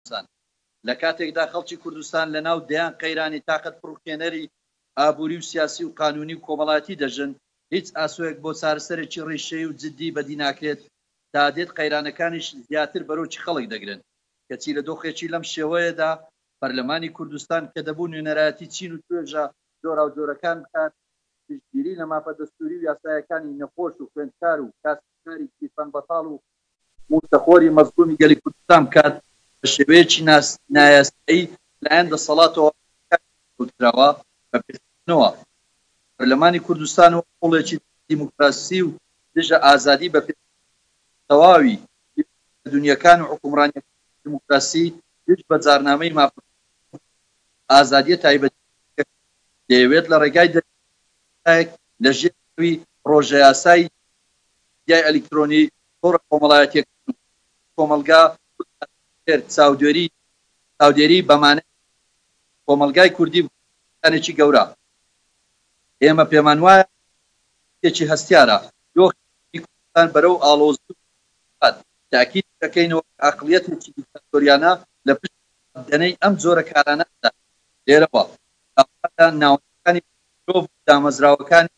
کوردستان. لە کاتێکدا خەڵکی کوردستان لە ناو دەیان قەیرانی تاقەت پڕوکێنەری ئابووری و سیاسی و قانوونی و کۆمەڵایەتی دەژن، هیچ ئاسۆیەک بۆ چارەسەرێکی ڕیشەیی و جددی بەدی ناکرێت، تا دێت قەیرانەکانیش زیاتر بەرۆکی خەڵک دەگرن. کەچی لە دۆخێکی لەم شێوەیەدا پەرلەمانی کوردستان کە دەبوو نوێنەرایەتی چین و توێژە جۆراوجۆرەکان بکات، پشتگیری لە مافە دەستووری و یاسایەکانی نەخۆش و خوێندکار و کاسبکاری گیرفان بەتاڵ و مووچەخۆری مەزڵومی گەلی کوردستان بکات، بە شێوەیەکی نایاسایی لەلایەن دەسەڵاتەوە کراوە، بە پێچەوانەوە پەرلەمانی کوردستان و هەوڵێکی دیموکراسی و دژە ئازادی بە تەواوی دونیەکان و حوکمڕانیەکانی دیموکراسی دژ بە جارنامەی مافە ئازادیە تایبەتیەکان دەیەوێت لە ڕێگای دەرکردنی لە ژێر ناوی پڕۆژەیاسای میدیای ئەلیکترۆنی تۆڕە کۆمەڵایەتیەکان و کۆمەڵگا بخاتە ژێر چاودێری چاودێری بە مانای کۆمەڵگای کوردی بکاتە گەورە. ئێمە پێمانوایە کاتێکی هەستیارە دۆخی کوردستان بەرەو ئاڵۆزی و دەبات، تاکید دەکەینەوە کە ئەقڵیەتێکی دیکتاتۆریانە لە پشت دەنەی ئەم جۆرە کارانە ئەدات. لێرەوە داوا لە ناوەندەکانی مافی مرۆڤ و دامەزراوەکانی.